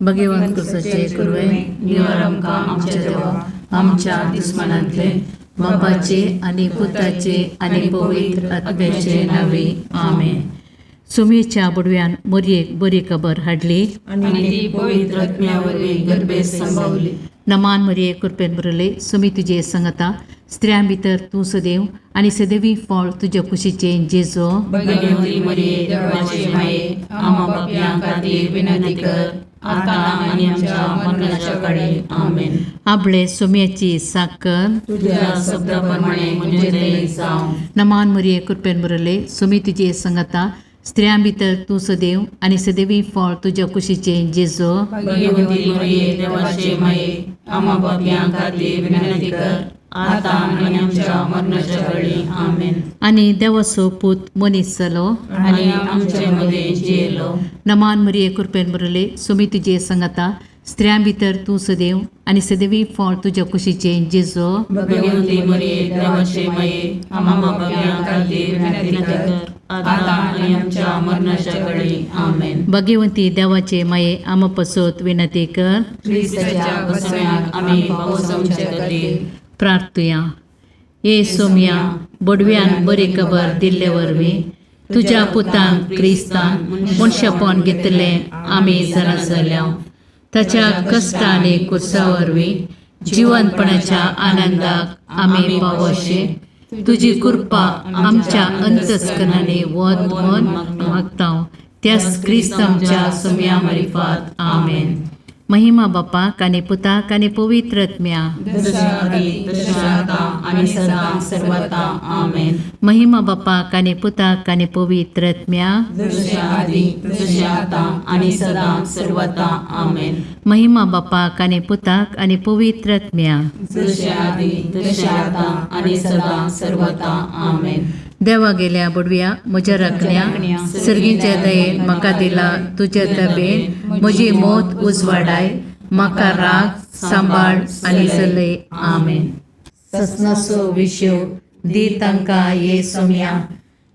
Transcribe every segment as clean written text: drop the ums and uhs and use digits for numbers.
भगवंत कुसाचे कुरवे निवार आमकां आमच्या देवा आमच्या दुस्मानांतले बापाचे आनी पुताचे आनी पवित्र आत्म्याचे नावे आमेन. सुमेच्या बुडव्यान मोरयेक बरी खबर हाडली आनी ती पवित्र आत्म्या वरवीं गर्भेत संभवली. नमान मरिये कृपेन भरले सुमी तुजे संगता स्त्रियां भितर तूं सदैव आनी सदैवी फळ तुज्या कुशीचें जेजो. भगवती मरिये देवाचे माये, आम्हा पापयां खातीर विनंती कर, आतां आनी आमच्या मरणाच्या काळी. आमेन. आपले सुम्याची साकर तुझ्या शब्दा प्रमाणे म्हजें थंय जावं. नमान मरिये कृपेन भरले सुमी तुजे संगता स्त्रियां भितर तूं सदैव आनी सदैवी फळ तुज्या कुशीचें जेजो. भगवती मरिये देवाचे माये, आम्हा पापयां खातीर विनंती कर, आतां आनी आमच्या मरणाच्या काळी. आमेन. आनी देवाचो पूत मनीस जालो आनी आमचे मदें जियेलो. नमान मरिये कृपेन भरले सुमी तुजे संगता स्त्रियां भितर तूं सदैव आनी सदैवी फळ तुज्या कुशीचें जेजो. भगवती मरिये देवाचे माये, आम्हा पापयां खातीर विनंती कर, आतां आनी आमच्या मरणाच्या काळी. आमेन. भगवंती देवाचे माये आमा पसत विनंती कर. क्रिस्ताच्या बसम्याक आमी पावसांचे खातीर. प्रार्थुया. ये सोम्या बोडव्यान बरी खबर दिल्ले वरवीं तुज्या पुतान क्रिस्तान मनशापण घेतलें आमी जाणा जाल्या. ताच्या कश्ट आनी कुर्सा वरवीं जिवनपणाच्या आनंदाक आमी पावोशे तुजी कृपा आमच्या अंतस्करणांनी वत म्हण मागता त्याच क्रिस्त आमच्या सोम्या मारिफात. आमेन. महिमा बापाक आनी पुताक आनी पवित्र आत्म्या. जशें आदी तशें आतां आनी सदां सर्वता. आमेन. महिमा बापाक आनी पुताक आनी पवित्र आत्म्या. जशें आदी तशें आतां आनी सदां सर्वता. आमेन. महिमा बापाक आनी पुताक आनी पवित्र आत्म्या. जशें आदी तशें आतां आनी सदां सर्वता. आमेन. देवा गेल्या बुडव्या म्हज्या राखण्या सर्गीच्या दयेन म्हाका दिला तुज्या तबेन म्हजी मौत उजवाडाय म्हाका राग सांबाळ आनी चलय. आमेन. ससनाचो विशेव दी तांकां ये सोम्या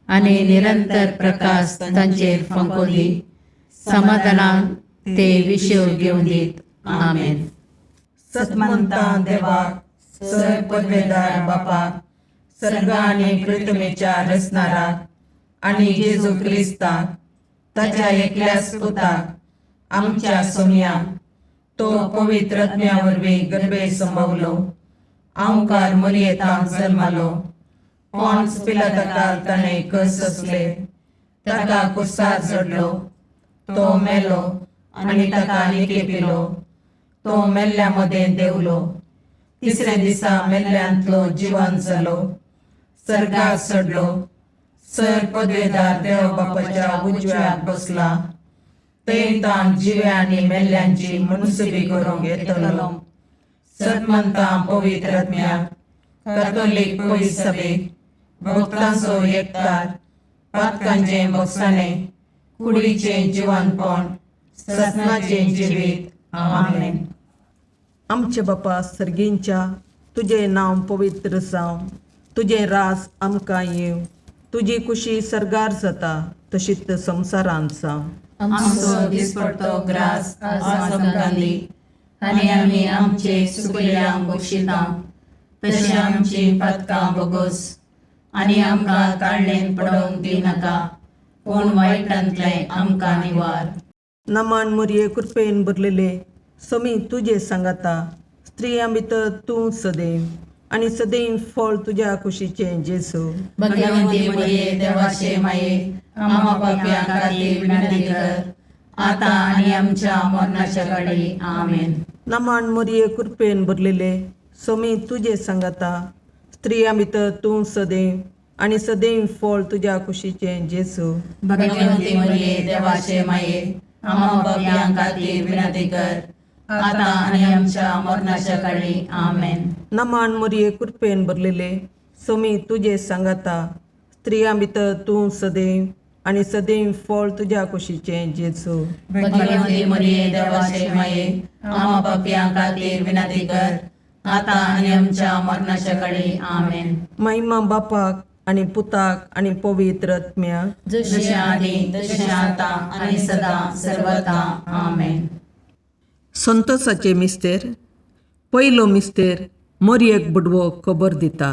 आनी निरंतर प्रकाश तांचेर फांको दी समाधानान ते विशेव घेवन दीत. आमेन. सतमंता देवाक सर पदवेदार बापाक सर्ग आनी पृथ्वीच्या रचणाराक आनी जेजू क्रिस्ताक ताच्या एकल्याच पुताक आमच्या सोमयाक तो पवित्र आत्म्या वरवीं गर्भे संभवलो आंवकार मरियेतांत जल्मालो पॉन्स पिलाताकाल ताणें कस सोंसले ताका कुर्सार चडलो तो मेलो आनी ताका निकेपिलो तो मेल्ल्या मदें देंवलो तिसऱ्या दिसा मेल्ल्यांतलो जिवन जालो सर्गार चडलो सर पदवेदार देव बापाच्या उजव्याक बसला थंय ताण जिव्या आनी मेल्ल्यांची मुनसुबी करूंक येतलो. सतमंता पवित्र आत्म्याक कातोलीक पवित्र सभेक भक्तांचो एकतार पातकांचें भोगसाणें कुडीचें जिवनपण ससनाचें जिवीत. आमेन. आमचे बापा सर्गींच्या तुजें नांव पवित्र जावं तुजें राज आमकां येवं तुजी कुशी सर्गार जाता तशीच संवसारांत जावं. आमचो दिसपडतो ग्रास आज आमकां दी आनी आमी आमचे सुकल्यांक बक्षिता तशें आमची पातकां बोगोस आनी आमकां ताळणेन पडोवंक दिनाका पूण वायटांतलें आमकां निवार. नमान मुरये कृपेन भरलेले समी तुजे सांगाता स्त्रियां भितर तूं सदैव आनी सदैव फळ तुज्या कुशीचें जेजू. भगवंती मरिये देवाचे माये, आम्हा पापयां खातीर विनंती कर, आतां आनी आमच्या मरणाच्या काळी. आमेन. नमान मुरये कृपेन भरलेले समी तुजे सांगाता स्त्रियां भितर तूं सदैव आनी सदैव फळ तुज्या कुशीचें जेजू. भगवंती मरिये देवाचे माये, आम्हा पापयां खातीर विनंती कर, आतां आनी आमच्या मरणाच्या काळी. आमेन. नमान मुरये कृपेन भरलेले समी तुजे सांगाता स्त्रियां भितर तूं सदैव आनी सदैव फळ तुज्या कुशीचें जेजू. भगवंती मरिये देवाचे माये, आम्हा पापयां खातीर विनंती कर, आतां आनी आमच्या मरणाच्या काळी. आमेन. महिमा बापाक आनी पुताक आनी पवित्र आत्म्याक. जशें आदी तशें आतां आनी सदां सर्वता. आमेन. संतोषाचे मिस्तेर. पयलो मिस्तेर मोरयेक बुडवो खबर दिता.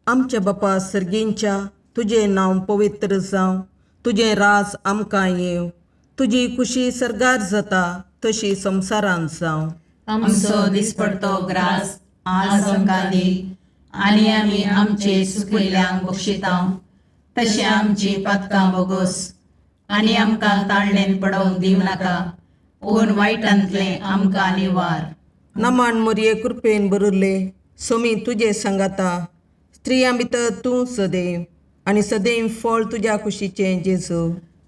आमच्या बापा सर्गींच्या, तुजें नांव पवित्र जावं, तुजें राज आमकां येवं, तुजी खुशी सर्गार जाता तशी संवसारांत जावं. आमचो दिसपडतो ग्रास आज आमकां दी आनी आमी आमचे सुकिल्ल्यांक बक्षितांव तशें आमची पातकां बोगोस आनी आमकां ताळणेन पडोवंक दिवं नाका पूण वायटांतलें आमकां निवार. नमान मोरये कृपेन बरुल्ले, सोमी तुजे सांगाता, स्त्रियां भितर तूं सदैव आनी सदैव फळ तुज्या कुशीचें जेजू.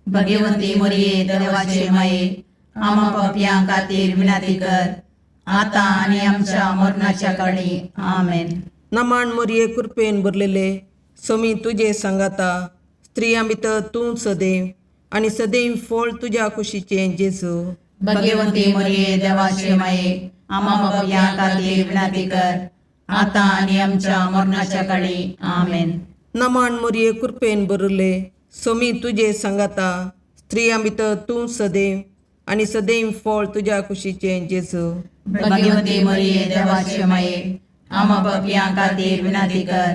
भगवती मोरये देवाचे माये, आमा पापयां खातीर विनंती कर आतां आनी आमच्या मरणाच्या काळी. आमेन. नमान मोरये कृपेन भरलेले, सोमी तुजे सांगाता, स्त्रियां भितर तूं सदैव आनी सदैव फळ तुज्या कुशीचें जेजू. भगवती मोरये देवाचे माये, आमा पापयां खातीर विनंती कर आतां आनी आमच्या मरणाच्या काळी. आमेन. नमान मोरये कृपेन भरले, सोमी तुजे सांगाता, स्त्रियां भितर तूं सदैव आनी सदैव फळ तुज्या कुशीचें जेजू. भगवती मोरये देवाचे माये, आमा पापयां खातीर विनंती कर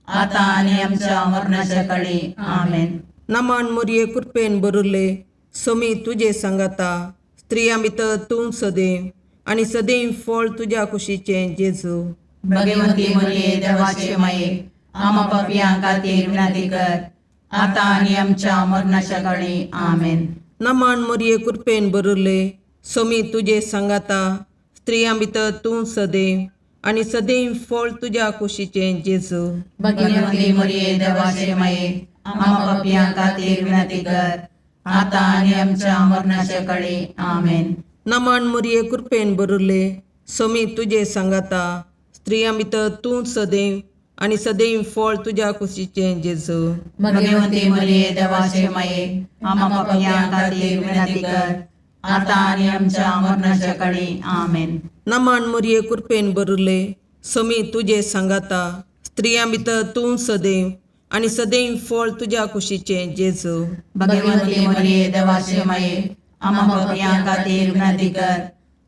आतां आनी आमच्या मरणाच्या काळी. आमेन. नमान मोरये कृपेन भरले, सोमी तुजे सांगाता, स्त्रियां भितर तूं सदैव आनी सदैव फळ तुज्या कुशीचें जेजू. भगवती मोरये देवाचे माये, आमा पापयां खातीर विनंती कर आतां आनी आमच्या मरणाच्या काळी. आमेन. नमान मोरये कृपेन भरले, सोमी तुजे सांगाता, स्त्रियां भितर तूं सदैव आनी सदैव फळ तुज्या कुशीचें जेजू. भगवती मोरये देवाचे माये, आमा पापयां खातीर विनंती कर आतां आनी आमच्या मरणाच्या काळी. आमेन. नमान मोरये कृपेन भरले, सोमी तुजे सांगाता, स्त्रियां भितर तूं सदैव आनी सदैव फळ तुज्या कुशीचें जेजू. भगवती मोरये देवाचे माये, आमा पापयां खातीर विनंती कर आतां आनी आमच्या मरणाच्या काळी. आमेन. नमान मोरये कृपेन भरले, सोमी तुजे सांगाता, स्त्रियां भितर तूं सदैव आनी सदैव फळ तुज्या कुशीचें जेजू. भगवती मोरये देवाचे माये, आमा पापयां खातीर विनंती कर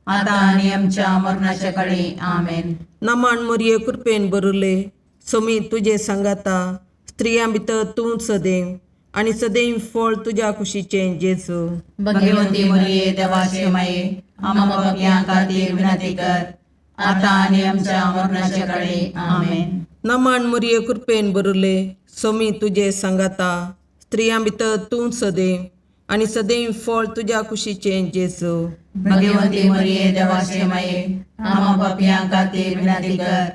आतां आनी आमच्या मरणाच्या काळी. आमेन. नमान मोरये कृपेन भरले, सोमी तुजे सांगाता, स्त्रियां भितर तूं सदैव आनी सदैव फळ तुज्या कुशीचें जेजू. भगवती मोरये देवाचे माये, आमा पापयां खातीर विनंती कर आतां आनी आमच्या मरणाच्या काळी. आमेन. नमान मोरये कृपेन भरले, सोमी तुजे सांगाता, स्त्रियां भितर तूं सदैव आनी सदैव फळ तुज्या कुशीचें जेजू. भगवती मोरये देवाचे माये, आमा पापयां खातीर विनंती कर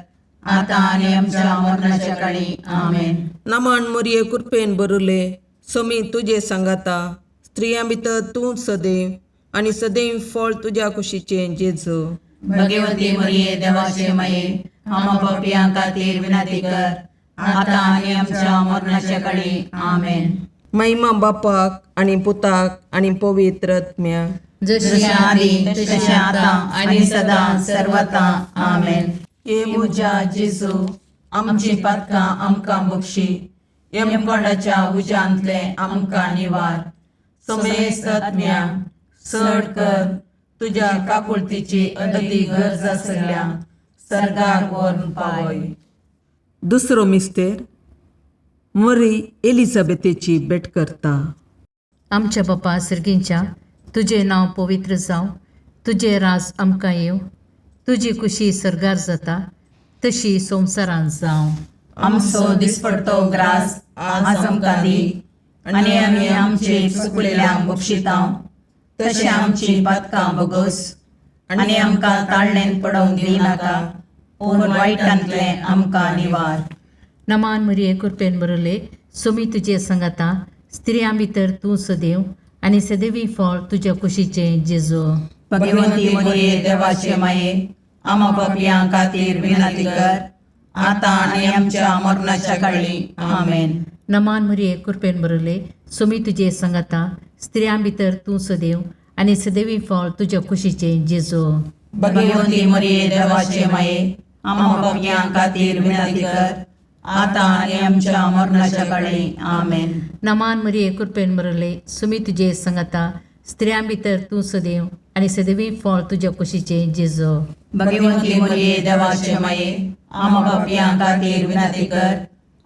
आतां आनी आमच्या मरणाच्या काळी. आमेन. नमान मोरये कृपेन भरले, सोमी तुजे सांगाता, स्त्रियां भितर तूं सदैव आनी सदैव फळ तुज्या कुशीचें जेजू. भगवती मोरये देवाचे माये, आमा पापयां खातीर विनंती कर आतां आनी आमच्या मरणाच्या काळी. आमेन. महिमा बापाक आनी पुताक आनी पवित्र आत्म्याक, जशी जशें आदी तशें आतां आनी सदां सर्वता. आमेन. हे म्हज्या जेजू, आमची पातकां आमकां बक्षी, यमकोंडाच्या उज्यांतलें आमकां निवार, समेस्त आत्म्या चड कर तुज्या काकुळतीची अदती गरज आसल्या सर्गाक व्हरून पावय. दुसरो मिस्तेर मरी एलिझाबेथेची भेट करता. आमच्या बापा सर्गींच्या, तुजें नांव पवित्र जावं, तुजें राज आमकां येवं, तुजी खुशी सर्गार जाता तशी संवसारांत जावं. आमचो दिसपडतो ग्रास आज आमकां दी आनी आमी आमचे चुकलेल्यांक बक्षितांव तशें आमची पातकां बोगोस आनी आमकां ताळणेन पडोवंक दिवं नाका पूण वायटांतलें आमकां निवार. नमान मरिये कृपेन बरले, सोमी तुजे संगाता, स्त्रियां भितर तूं सदैव आनी सदैवी फळ तुज्या कुशीचें जेजू. भगवंती मोरये देवाचे माये, आमा पापयां खातीर विनंती कर आतां आनी आमच्या मरणाच्या काळी. आमेन. नमान मरिये कृपेन बरले, सोमी तुजे संगाता, स्त्रियां भितर तूं सदैव आनी सदैवी फळ तुज्या कुशीचें जेजू. भगवंती मोरये देवाचे माये, आमा पापयां खातीर विनंती कर आतां आनी आमच्या मरणाच्या काळी. आमेन. नमान मरिये कृपेन बरले, सुमी तुजे संगाता, स्त्रियां भितर तूं सदैव आनी सदवी फळ तुज्या कुशीचें जेजो. भगवंती मरिये देवाचे माये, आमा पापयां खातीर विनंती कर,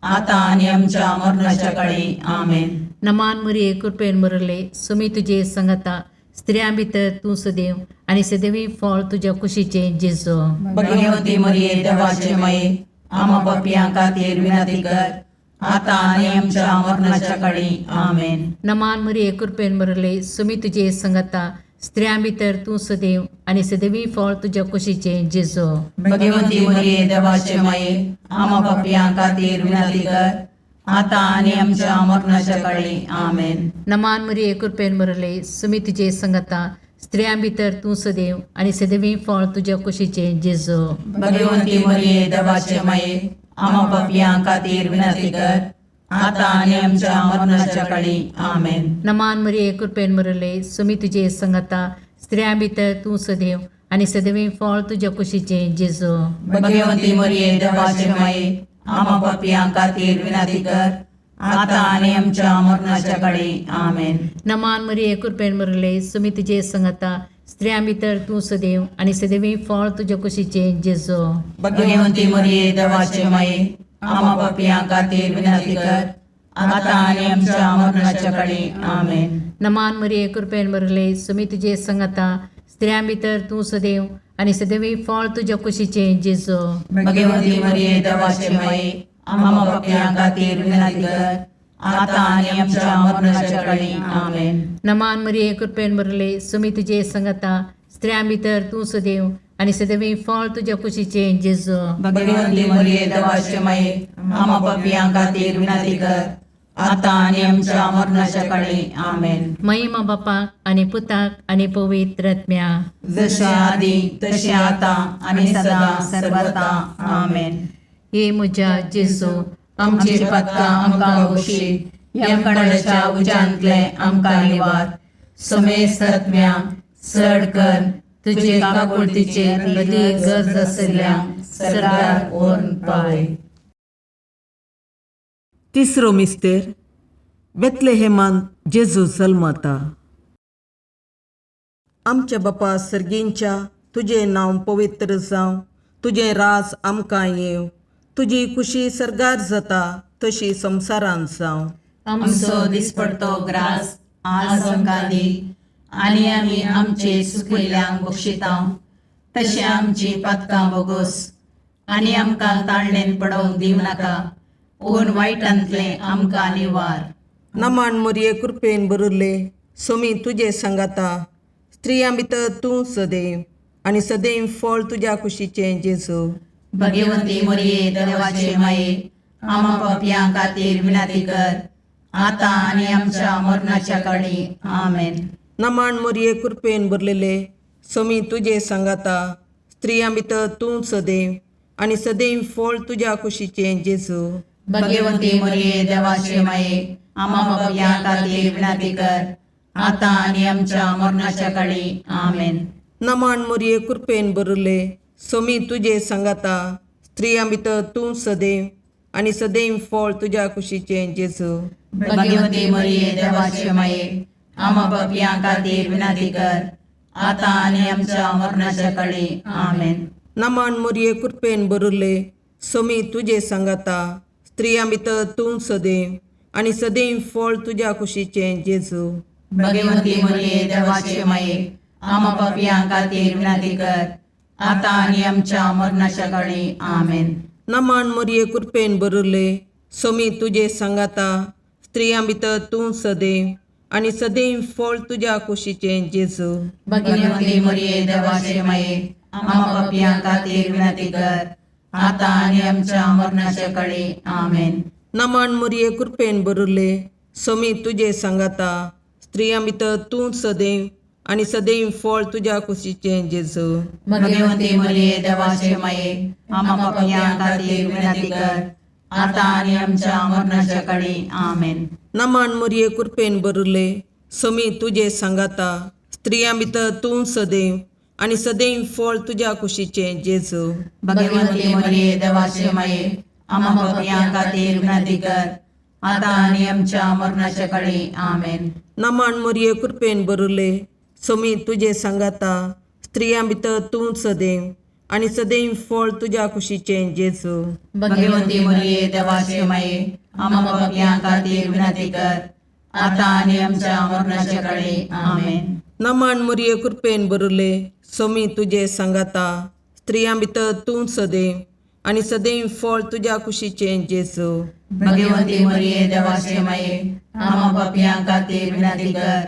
आतां आनी आमच्या मरणाच्या काळी. आमेन. नमान मरिये, कृपेन भरले, सुमी तुजे संगता, स्त्रियां भितर तूं सदैव आनी सदैवी फळ तुज्या कुशीचें जेजो. भगवंती मरिये देवाचे माये, आमा पापयां खातीर विनंती कर, आतां आनी आमच्या मरणाच्या काळी. आमेन. नमान मरिये, कृपेन भरले, सुमी तुजे संगता, स्त्रियां भितर तूं सदैव आनी सदैवी फळ तुज्या कुशीचें जेजो. भगवंती मरिये देवाचे माये, आमा पापयां खातीर विनंती कर, आतां आनी आमच्या मरणाच्या काळी. आमेन. नमान मरिये, कृपेन भरले, सुमी तुजे संगता, स्त्रियां भितर तूं सदैव आनी सदैवी फळ तुज्या कुशीचें जेजो. भगवंती मरिये देवाचे माये, आमा पापयां खातीर विनंती कर, आतां आनी आमच्या मरणाच्या काळी. आमेन. नमान मरिये, कृपेन भरले, सुमी तुजे संगता, स्त्रियां भितर तूं सदैव आनी सदैवी फळ तुज्या कुशीचें जेजो. भगवंती मरिये देवाचे माये, आमा पापयां खातीर विनंती कर, आतां आनी आमच्या मरणाच्या काळी. आमेन. नमान मरिये, कृपेन भरले, सुमी तुजे संगता, स्त्रियां भितर तूं सदैव आनी सदैवी फळ तुज्या कुशीचें जेजो. भगवंती मरिये देवाचे माये, आमा पापयां खातीर विनंती कर, आतां आनी आमच्या मरणाच्या काळी. आमेन. नमान मरिये, कृपेन भरले, सुमी तुजे संगता, स्त्रियां भितर तूं सदैव आनी सदैवी फळ तुज्या कुशीचें जेजो. भगवंती मरिये देवाचे माये, आमा पापयां खातीर विनंती कर, आतां आनी आमच्या मरणाच्या काळी. आमेन. नमान मरिये, कृपेन भरले, सुमी तुजे संगता, स्त्रियां भितर तूं सदैव आनी सदैवी फळ तुज्या कुशीचें जेजो. भगवंती मरिये देवाचे माये, आमा पापयां खातीर विनंती कर, आतां आनी आमच्या मरणाच्या काळी. आमेन. महिमा बापाक आनी पुताक आनी पवित्र आत्म्या. जशे आदी तशें आतां आनी सदां सर्वता. आमेन. हे म्हज्या जेजू, आमची पातकां आमकां बक्षी, यमकणाच्या उज्यांतले आमकां निवार, समेस्त आत्म्या चड कर तुजे काकुळतीचेर अदीक गरज आशिल्ल्या सरकार व्हरून पावय. तिसरो मिस्तेर, बेतलेहेमान जेजू जल्मता. आमच्या बापा सर्गींच्या, तुजें नांव पवित्र जावं, तुजें राज आमकां येवं, तुजी खुशी सर्गार जाता तशी संवसारांत जावं. आमचो दिसपडतो ग्रास आज आमकां दी, आनी आमी आमचे सुकिल्ल्यांक बक्षिता, तशें आमची पातकां बोगोस, आनी आमकां ताळणेन पडोवंक दिवं नाका, पूण वायटांतलें आमकां निवार. नमान मरिये, कृपेन भरिल्ले, सोमी तुजे सांगाता, स्त्रियां भितर तूं सदैव आनी सदैव फळ तुज्या कुशीचें जेजू. भगवंती मरिये देवाचे माये, आमा पापयां खातीर विनंती कर, आतां आनी आमच्या मरणाच्या काळी. आमेन. नमान मरिये, कृपेन भरलेले, सोमी तुजे सांगाता, स्त्रियां भितर तूं सदैव आनी सदैव फळ तुज्या कुशीचें जेजू. भगवंती मरिये देवाचे माये, आमा पापयां खातीर विनंती कर, आतां आनी आमच्या मरणाच्या काळी. आमेन. नमान मरिये, कृपेन भरिल्ले, सोमी तुजे सांगाता, स्त्रियां भितर तूं सदैव आनी सदैव फळ तुज्या कुशीचें जेजू. भगवंती मरिये देवाचे माये, आमा पापयां खातीर विनंती कर, आतां आनी आमच्या मरणाच्या काळी. आमेन. नमान मरिये, कृपेन भरिल्ले, सोमी तुजे सांगाता, स्त्रियां भितर तूं सदैव आनी सदैव फळ तुज्या कुशीचें जेजू. भगवंती मरिये देवाचे माये, आमा पापयां खातीर विनंती कर, आतां आनी आमच्या मरणाच्या काळी. आमेन. नमान मरिये, कृपेन भरिल्ले, सोमी तुजे सांगाता, स्त्रियां भितर तूं सदैव आनी सदैव फळ तुज्या कुशीचें जेजू. भगवंती मरिये देवाचे माये, आमा पापयां खातीर विनंती कर, आतां आनी आमच्या मरणाच्या काळी. आमेन. नमान मरिये, कृपेन भरिल्ले, सोमी तुजे सांगाता, स्त्रियां भितर तूं सदैव आनी सदैव फळ तुज्या कुशीचें जेजू. भगवंती मरिये देवाचे माये, आमा पापयां खातीर विनंती कर, आतां आनी आमच्या मरणाच्या काळी. आमेन. नमान मरिये, कृपेन भरिल्ले, सोमी तुजे सांगाता, स्त्रियां भितर तूं सदैव आनी सदैव फळ तुज्या कुशीचें जेजू. भगवंती मरिये देवाचे माये, आमा पापयां खातीर विनंती कर, आतां आनी आमच्या मरणाच्या काळी. आमेन. नमान मरिये, कृपेन भरिल्ले, सोमी तुजे सांगाता स्त्रियां भितर तूं सदैव आनी सदैव फळ तुज्या कुशीचें जेजू. भगवती मरिये देवाचे माये, आम्हा पापयां खातीर विनंती कर, आता आनी आमच्या मरणाच्या काळी. आमेन. नमन मुरये कृपेन बरुले सोमी तुजे सांगाता स्त्रियां भितर तूं सदैव आनी सदैव फळ तुज्या कुशीचें जेजू. भगवती मरिये देवाचे माये, आम्हा पापयां खातीर विनंती कर,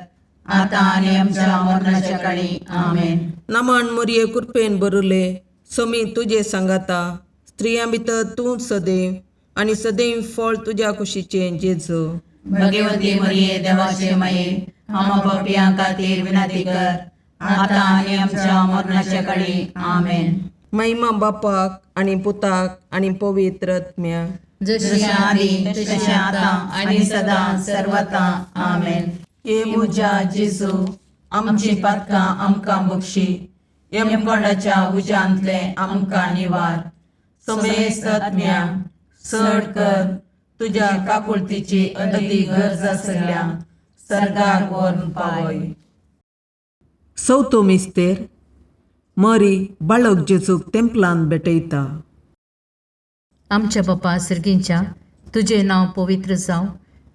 आता आनी आमच्या मरणाच्या काळी. आमेन. नमन मुरये कृपेन बरुले सोमी तुजे सांगाता स्त्रियां भितर तूं सदैव आनी सदैव फळ तुज्या कुशीचें जेजू. भगवती मरिये देवाचे माये, आम्हा पापयां खातीर विनंती कर, आता आनी आमच्या मरणाच्या काळी. आमेन. महिमा बापाक आनी पुताक आनी पवित्र आत्म्याक. जशी जशें आदी तशें आतां आनी सदां सर्वता. आमेन. हे म्हज्या जेजू, आमची पातकां आमकां बक्षी, यमकोंडाच्या उज्यांतले आमकां निवार, समेस्त आत्म्या चड कर तुज्या काकुळतीची अदी गरज आसल्या सर्गार व्हरून पावय. चवथो मिस्तेर मरी बाळक जेजूक तेंपलान भेटयता. आमच्या बापा सर्गींच्या, तुजें नांव पवित्र जावं,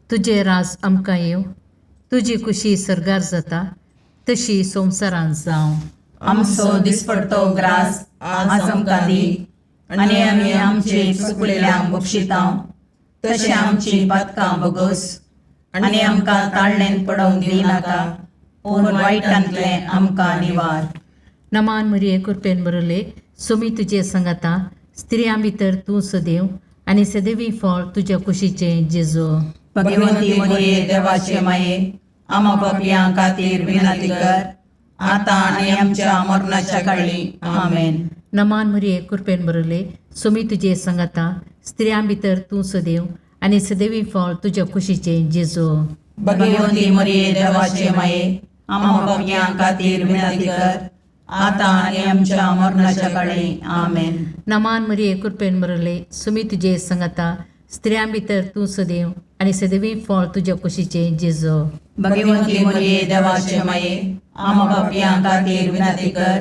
तुजें राज आमकां येवं, तुजी खुशी सर्गार जाता तशी संवसारांत जावं. आमचो दिसपडतो ग्रास आज आमकां दी, आनी आमी आमचे चुकलेल्यांक बक्षितां तशें आमची पातकां बगस, आनी आमकां ताळणेन पडोवंक दिनाका, पूण वायटांतलें आमकां निवार. नमान मरिये कृपेन बरले सुमी तुजे सांगाता स्त्रियां भितर तूं सदैव आनी सदैवी फळ तुज्या कुशीचें जेजू. भगवती मरिये देवाचे माये, आमा पापयां खातीर विनंती कर, आतां आनी आमच्या मरणाच्या काळी. आमेन. नमान मरिये कृपेन बरले सुमी तुजे सांगाता स्त्रियां भितर तूं सदैव आनी सदैवी फळ तुज्या कुशीचें जेजू. भगवती मरिये देवाचे माये, आमा पापयां खातीर विनंती कर, आतां आनी आमच्या मरणाच्या काळी. आमेन. नमान मरिये कृपेन बरले सुमी तुजे सांगाता स्त्रियां भितर तूं सदैव आनी सदैवी फळ तुज्या कुशीचें जेजू. भगवती मरिये देवाचे माये, आमा पापयां खातीर विनंती कर,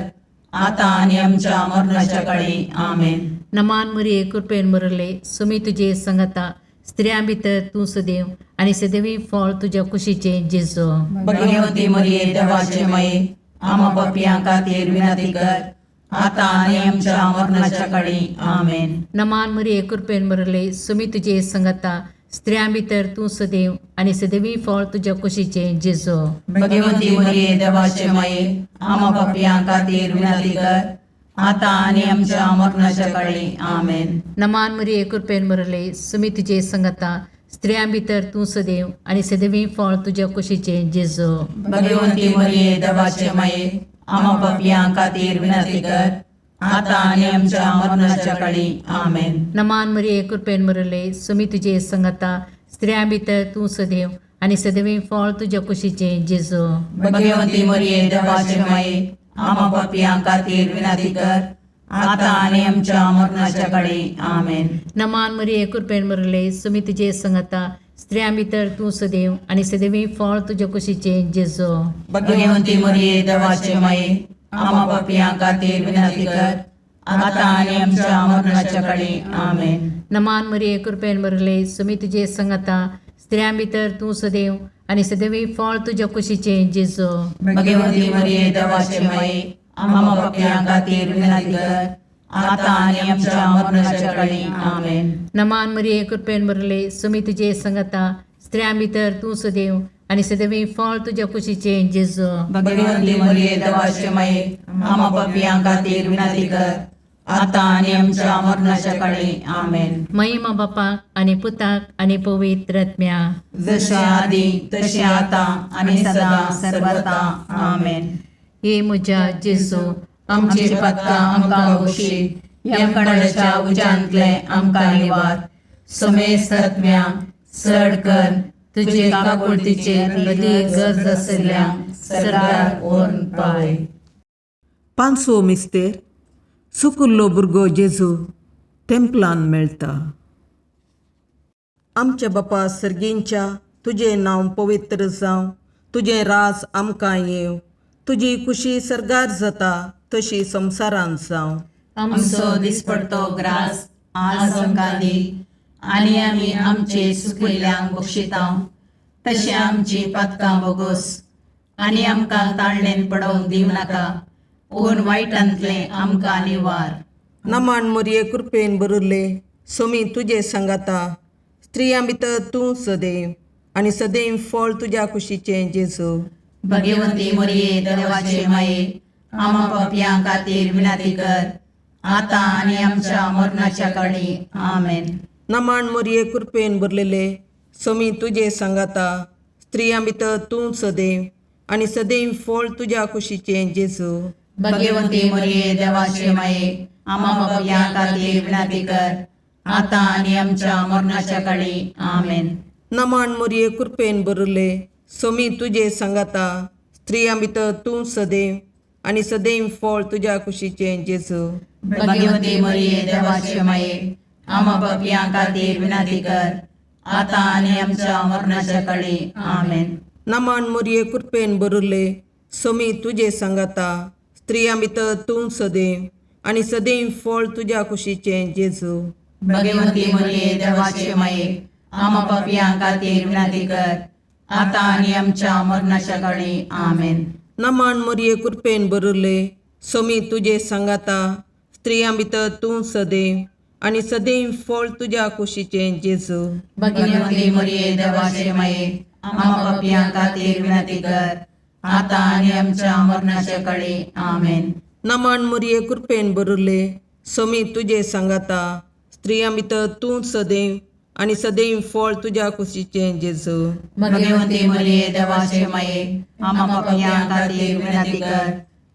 आतां आनी आमच्या मरणाच्या काळी. आमेन. नमान मरिये कृपेन बरले सुमी तुजे सांगाता स्त्रियां भितर तूं सदैव आनी सदैवी फळ तुज्या कुशीचें जेजू. भगवती मरिये देवाचे माये, आमा पापयां खातीर विनंती कर, आतां आनी आमच्या मरणाच्या काळी. आमेन. नमान मरिये कृपेन बरले सुमी तुजे सांगाता स्त्रियां भितर तूं सदैव आनी सदैवी फळ तुज्या कुशीचें जेजू. भगवती मरिये देवाचे माये, आमा पापयां खातीर विनंती कर, आतां आनी आमच्या मरणाच्या काळी. आमेन. नमान मरिये कृपेन बरले सुमी तुजे सांगाता स्त्रियां भितर तूं सदैव आनी सदैवी फळ तुज्या कुशीचें जेजू. भगवती मरिये देवाचे माये, आमा पापयां खातीर विनंती कर, आतां आनी आमच्या मरणाच्या काळी. आमेन. नमान मरिये कृपेन बरले सुमी तुजे सांगाता स्त्रियां भितर तूं सदैव आनी सदैवी फळ तुज्या कुशीचें जेजू. भगवती मरिये देवाचे माये, आमा पापयां खातीर विनंती कर, आतां आनी आमच्या मरणाच्या काळी. आमेन. नमान मरिये कृपेन बरले सुमी तुजे सांगाता स्त्रियां भितर तूं सदैव आनी सदैवी फळ तुज्या कुशीचें जेजू. भगवती मरिये देवाचे माये, आमा पापयां खातीर विनंती कर, आतां आनी आमच्या मरणाच्या काळी. आमेन. नमान मरिये कृपेन बरले सुमी तुजे सांगाता स्त्रियां भितर तूं सदैव आनी सदैवी फळ तुज्या कुशीचें जेजू. भगवती मरिये देवाचे माये, आमा पापयां खातीर विनंती कर, आतां आनी आमच्या मरणाच्या काळी. आमेन. नमान मरिये कृपेन बरले सुमी तुजे सांगाता स्त्रियां भितर तूं सदैव आनी सदैवी फळ तुज्या कुशीचें जेजू. भगवती मरिये देवाचे माये, आमा पापयां खातीर विनंती कर, आतां आनी आमच्या मरणाच्या काळी. आमेन. महिमा बापाक आनी पुताक आनी पवित्र आत्म्याक. जशें आदी तशें आतां आनी सदां सर्वता. आमेन. हे म्हज्या जेजू, आमची पातकां आमकां बक्षी, यमकंडाच्या उज्यांतले आमकां निवार, समेस्त आत्म्या चड कर तुजे काकुळतीचे अदी गरज आसल्या सरकार व्हरून पावय. पांचवो मिस्तेर सुकुल्लो भुरगो जेजू तेंपलान मेळटा. आमच्या बापा सर्गींच्या, तुजें नांव पवित्र जावं, तुजें राज आमकां येवं, तुजी कुशी सर्गार जाता तशी संवसारांत जावं. आमचो दिसपडतो ग्रास आज आमकां दी आनी आमी आमचे सुकिल्ल्यांक बक्षिता तशें आमची पातकां बोगोस आनी आमकां ताळणेन पडोवंक दिवं नाका, पूण वायटांतलें आमकां निवार. नमन मोरये, कृपेन भरिल्ले, सोमी तुजे सांगाता. स्त्रियां भितर तूं सदैव आनी सदैव फळ तुज्या कुशीचें जेजू. भगवंती मोरये, देवाचे माये, आमा पापयां खातीर विनंती कर, आतां आनी आमच्या मरणाच्या काळी. आमेन. नमन मोरये, कृपेन भरलेले, सोमी तुजे सांगाता. स्त्रियां भितर तूं सदैव आनी सदैव फळ तुज्या कुशीचें जेजू. भगवंती मोरये, देवाचे माये, आमा पापयां खातीर विनंती कर, आतां आनी आमच्या मरणाच्या काळी. आमेन. नमन मोरये, कृपेन भरिल्ले, सोमी तुजे सांगाता. स्त्रियां भितर तूं सदैव आनी सदैव फळ तुज्या कुशीचें जेजू. भगवंती मोरये, देवाचे माये, आमा पापयां खातीर विनंती कर, आतां आनी आमच्या मरणाच्या काळी. आमेन. नमन मोरये, कृपेन भरिल्ले, सोमी तुजे सांगाता. स्त्रियां भितर तूं सदैव आनी सदैव फळ तुज्या कुशीचें जेजू. भगवंती मोरये, देवाचे माये, आमा पापयां खातीर विनंती कर, आतां आनी आमच्या मरणाच्या काळी. आमेन. नमन मोरये, कृपेन भरिल्ले, सोमी तुजे सांगाता. स्त्रियां भितर तूं सदैव आनी सदैव फळ तुज्या कुशीचें जेजू. भगवंती मोरये, देवाचे माये, आमा पापयां खातीर विनंती कर, आतां आनी आमच्या मरणाच्या काळी. आमेन. नमन मोरये, कृपेन भरिल्ले, सोमी तुजे सांगाता. स्त्रियां भितर तूं सदैव आनी सदैव फळ तुज्या कुशीचें जेजू. भगवंती मोरये, देवाचे माये, आमा पापयां खातीर विनंती कर,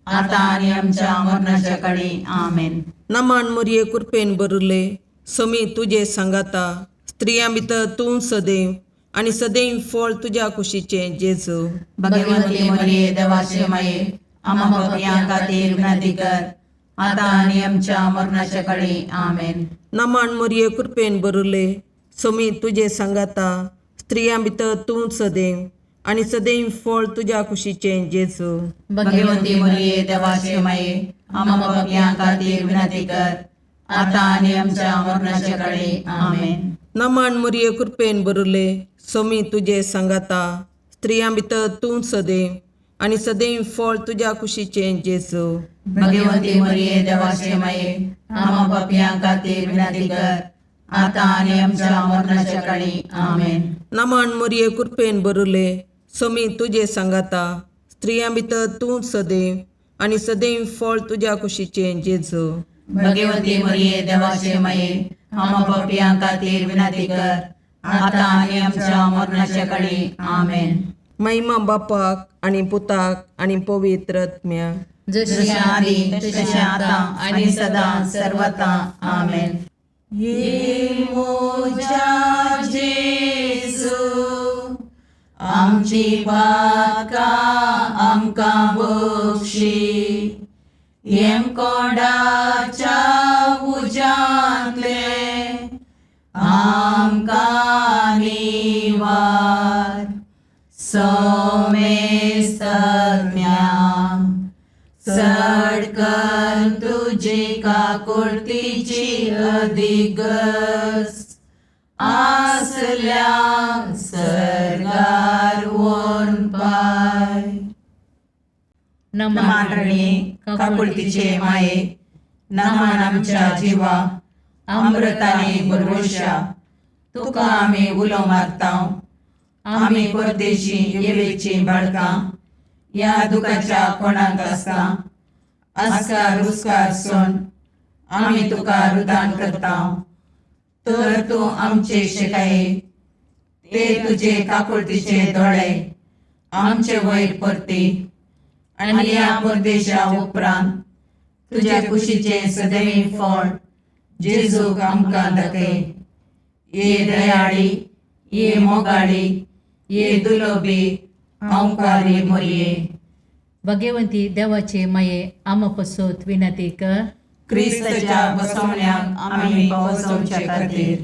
आतां आनी आमच्या मरणाच्या काळी. आमेन. नमन मोरये, कृपेन भरिल्ले, सोमी तुजे सांगाता. स्त्रियां भितर तूं सदैव आनी सदैव फळ तुज्या कुशीचें जेजू. भगवंती मोरये, देवाचे माये, आमा पापयां खातीर विनंती कर, आतां आनी आमच्या मरणाच्या काळी. आमेन. नमन मोरये, कृपेन भरिल्ले, सोमी तुजे सांगाता. स्त्रियां भितर तूं सदैव आनी सदैव फळ तुज्या कुशीचें जेजू. भगवंती मोरये, देवाचे माये, आमा पापयां खातीर विनंती कर, आतां आनी आमच्या मरणाच्या काळी. आमेन. नमन मोरये, कृपेन भरिल्ले, सोमी तुजे सांगाता. स्त्रियां भितर तूं सदैव आनी सदैव फळ तुज्या कुशीचें जेजू. भगवंती मोरये, देवाचे माये, आमा पापयां खातीर विनंती कर, आतां आनी आमच्या मरणाच्या काळी. आमेन. नमन मोरये, कृपेन भरिल्ले, सोमी तुजे सांगाता. स्त्रियां भितर तूं सदैव आनी सदैव फळ तुज्या कुशीचें जेजू. भगवंती मोरये, देवाचे माये, आमा पापयां खातीर विनंती कर, आतां आनी आमच्या मरणाच्या काळी. आमेन. महिमा बापाक आनी पुताक आनी पवित्र आत्म्याक. जशी आदी तशें आतां आनी सदां सर्वता. आमेन. ये मोजा जेजू, आमची पातकां आमकां बक्षी, येमकोंडाच्या उज्यांतले आमकां निवार. सोमेस्तज्ञा, चड कर तुजी काकुळतीची अधिगस आसल्या सर्गार वोन पाय. नमान रणी काकुळतीचे माये, नमान आमच्या जिवा अमृताने भरवशा, तुका आमी उलो मारता. आमी परदेशी येवेची बाळकां ह्या दुखाच्या कोणाक आसता आस्कार उस्कार सोन आमी तुका रुदान करता. तर तूं आमचे शिकाये ते तुजे काकुळतीचे दोळे आमचे वयर परती आनी ह्या परदेशा उपरांत तुज्या कुशीचें सदैव फळ जेजूक आमकां दाखय. ये दयाळी, ये मोगाळी, ये दुलोबी अंकारी मोरये. भगवंती देवाचे माये, आमा पसत विनंती कर. क्रिस्ताच्या बसवण्याक आमी पावसवचे खातीर.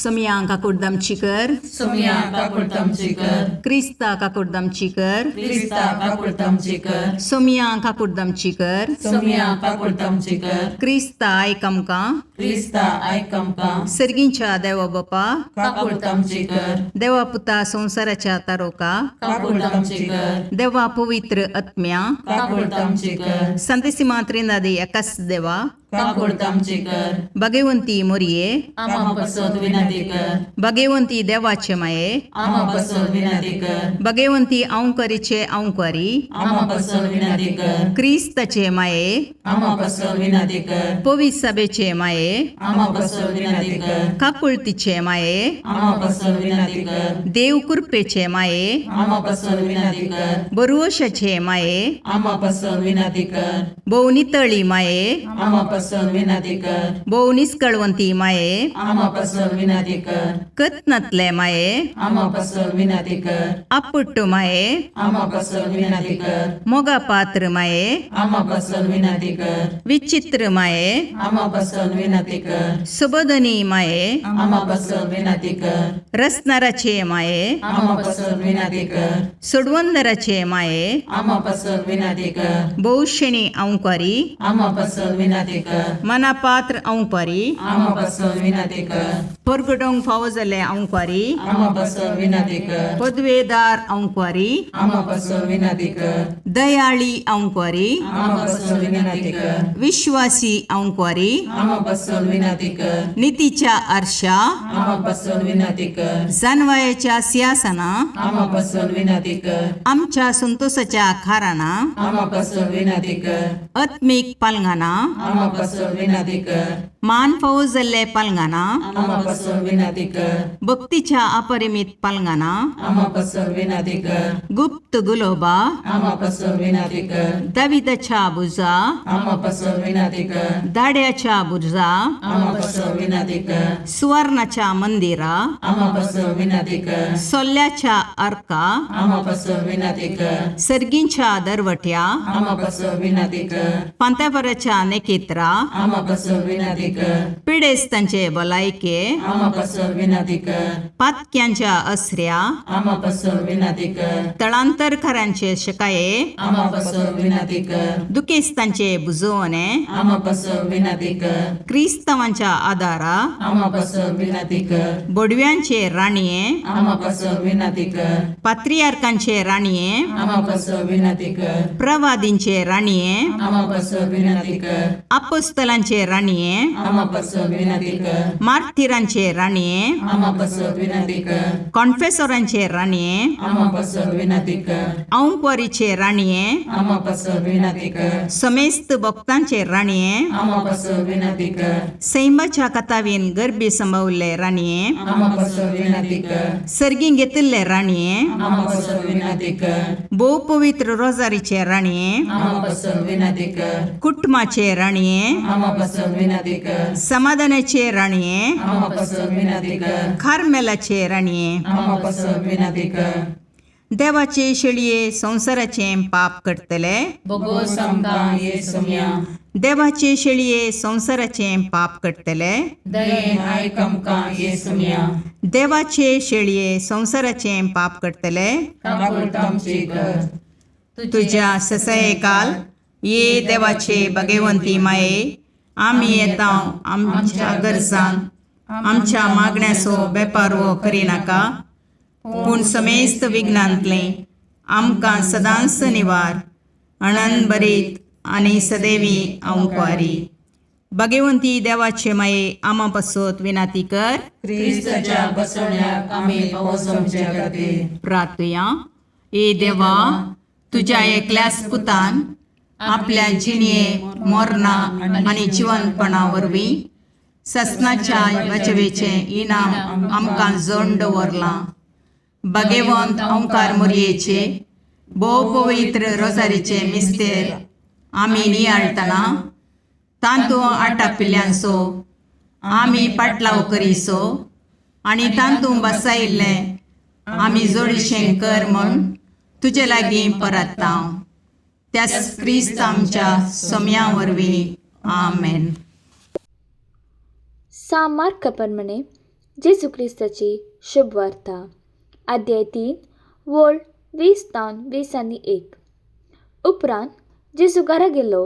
सोमया काकुडदामची कर. सोमया काकुळतामची कर. क्रिस्ता काकुडदामची कर. क्रिस्ता काकुळतामची कर. सोमया काकुडदामची कर. सोमया काकुळतामची कर. क्रिस्ता आयक आमकां. क्रिस्ता आयक आमकां. सर्गींच्या देवा बापा, काकुळतामची कर. देवा पुता संवसाराच्या तारोका, काकुळतामची कर. देवा पवित्र आत्म्या, काकुळतामची कर. संतेसिमा त्रिनादी एकाच देवा, काकुळतामची कर. भगवंती मोरये, आमा पसत विनंती कर. भगवंती देवाचे माये, आमा पसत विनंती कर. भगवंती अंकरीचे अंकरी, आमा पसत विनंती कर. क्रिस्ताचे माये, आमा पसत विनंती कर. पवित्र सभेचे माये, आमा पसत विनंती कर. काकुळतीचे माये, आमा पसत विनंती कर. देव कृपेचे माये, आमा पसत विनंती कर. बरुवशाचे माये, आमा पसत विनंती कर. भोव नितळी माये, आमा पसत विनंती कर. भोव निस्कळवंती माये, आमा पसत विनंती कर. कत्नातले माये, आमा पसत विनंती कर. आपुट्ट माये, आमा पसत विनंती कर. मोगा पात्र माये, आमा पसत विनंती कर. विचित्र माये, आमा पसत विनंती कर. सुबोधनी माये, आमा पसत विनंती कर. रसनाराचे माये, आमा पसत विनंती कर. सोडवंदराचे माये, आमा पसत विनंती कर. भोवशेणी अंकारी, आमा पसत विनंती कर. मनापात्र अंकारी, आमा पसत विनंती कर. परगटोंक फावो जाल्ले अंकारी, आमा पसत विनंती कर. पदवेदार अंकारी, आमा पसत विनंती कर. दयाळी अंकारी, आमा पसत विनंती कर. विश्वासी अंकारी, आमा पसत विनंती कर. नितीच्या आरशा, आमा पसत विनंती कर. जानवायाच्या सिंहासना, आमा पसत विनंती कर. आमच्या संतोषाच्या खाराना, आमा पसत विनंती कर. आत्मीक पालंगाना, आमा पसत विनंती कर. मान फावो जाल्ले पालंगाना, आमा पसत विनंती कर. भक्तीच्या अपरिमीत पालंगाना, आमा पसत विनंती कर. गुप्त गुलोबा, आमा पसत विनंती कर. दाविदाच्या बुजा, आमा पसत विनंती कर. दाड्याच्या बुजा, आमा पसत विनंती कर. सुवर्णाच्या मंदिरा, आमा पसत विनंती कर. सोल्ल्याच्या अर्का, आमा पसत विनंती कर. सर्गींच्या दरवट्या, आमा पसत विनंती कर. पांत्यापराच्या नेकेत्रा, आमा पसत विनंती कर. पिडेस्तांचे भलायके, आमा पसत विनंती कर. पातक्यांच्या असऱ्या, आमा पसत विनंती कर. तळांतरकारांचे शकाये, आमा पसत विनंती कर. दुखेस्तांचे बुजवणे, आमा पसत विनंती कर. क्रिस्तांवांच्या आदारा, आमा पसत विनंती कर. बोडव्यांचे राणये, आमा पसत विनंती कर. पात्रियार्कांचे राणये, आमा पसत विनंती कर. प्रवादींचे राणये, आमा पसत विनंती कर. अपोस्तलांचे राणये, आमा पसत विनंती कर. मार्थिरांचे राणये, आमा पसत विनंती कर. कॉन्फेसोरांचे राणये, आमा पसत विनंती कर. औंकवारीचे राणये, आमा पसत विनंती कर. समेस्त भक्तांचे राणये, आमा पसत विनंती कर. सैमाच्या कथावीन गर्भी संभवल्ले राणये, आमा पसत विनंती कर. सर्गीं घेतिल्ले राणये, आमा पसत विनंती कर. भोव पवित्र रोजारीचे राणये, आमा पसत विनंती कर. कुटुंबाचे राणये, आमा पसत विनंती कर. समाधानाचे राणये, आमा पसत विनंती कर. कार्मेलाचे राणये, आमा पसत विनंती कर. देवाचे शेळये संवसाराचें पाप करतले, बोगोस आमकां ये सोम्या. देवाचे शेळये संवसाराचें पाप करतले, दयेन आयक आमकां ये सोम्या. देवाचे शेळये संवसाराचें पाप करतले, काकुळतामची कर. तुज्या ससयकाल ये देवाचे भगवंती माये, आमी येता आमच्या गरजान आमच्या मागण्याचो बेपारवो करिनाका, पूण समेस्त विघ्नांतलें आमकां सदांच निवार अणन बरीत आनी सदैवी अंकवारी. भगवंती देवाचे माये आमा पासत विनाती कर. क्रिस्ताच्या बसवण्याक आमी पावस आमच्या खातीर. प्रार्थुया. ए देवा, तुज्या एकल्याच पुतान आपल्या जिणये मोरना आनी जिवनपणा वरवीं ससनाच्या वाचवेचें इनाम आमकां जोड दवरलां. भगवंत ओंकार मोरयेचे भोव पवित्र रोजारीचे मिस्तेर आमी नियाळटना तांतू आटापिल्ल्यांचो आमी पाटलाव करीसो आनी तांतू बसायिल्लें आमी जोडीशें कर म्हूण तुजे लागीं परत्ता, त्याच क्रिस्त आमच्या सोम्या वरवीं. आमेन. सां मार्का प्रमाणे जेजू क्रिस्ताची शुभवार्ता अध्याय 3 वळ 20 तावन 20 आनी 1. उपरांत जेजू घरा गेलो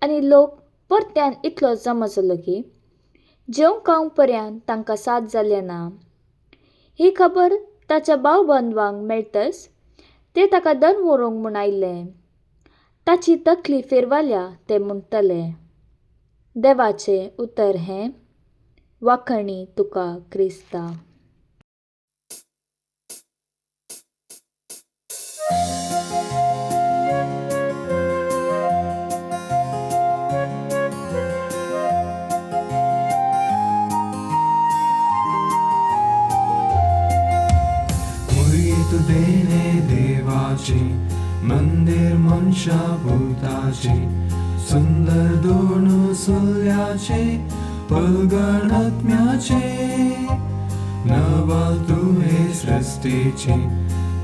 आनी लोक परत्यान इतलो जमा जालो की जेवंक खावंक पर्यंत तांकां साथ जालें ना. ही खबर ताच्या भाव बांधवांक मेळटच ते ताका दर व्हरूंक म्हूण आयले. ताची तकली फेरवाल्या ते म्हणटले. देवाचें उतर हें. वाखणी तुका क्रिस्ता. मुर्गी तू देणे देवाची मंदिर मनशा भूताची सुंदर दोन सुल्याचे पलगणात्म्याचे नवाल तू हे सृष्टीची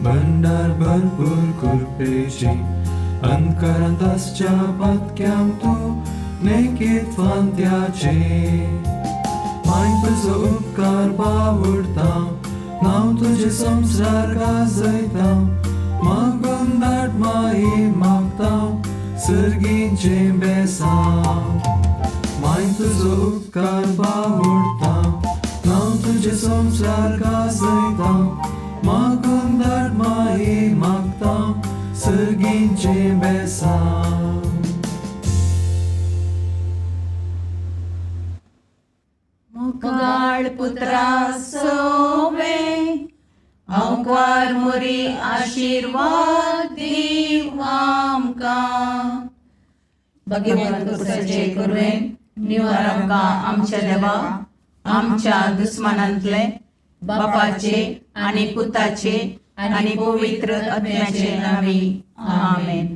भंडार भरपूर कृपेची अंतकरांत आसच्या पातक्यांक तू नेकीत फांत्याचे माय तुजो उपकार बावडता नांव तुजें संवसार गाजयता मागून धाड माई मागता सर्गीचें बेसांव माय तुजो उपकार बावडता नांव तुजें संवसार गाजयता मागून धाड माई मागता सर्गीचें बेसांव. मुखाळ पुत्रा सोवे अंकार मुरी आशीर्वाद दीव आमकां. भगवंत कुसाचे कुरवेन निवार आमकां आमच्या देवा आमच्या दुस्मानांतले बापाचे आनी पुताचे आनी पवित्र आत्म्याचे नांवी. आमेन.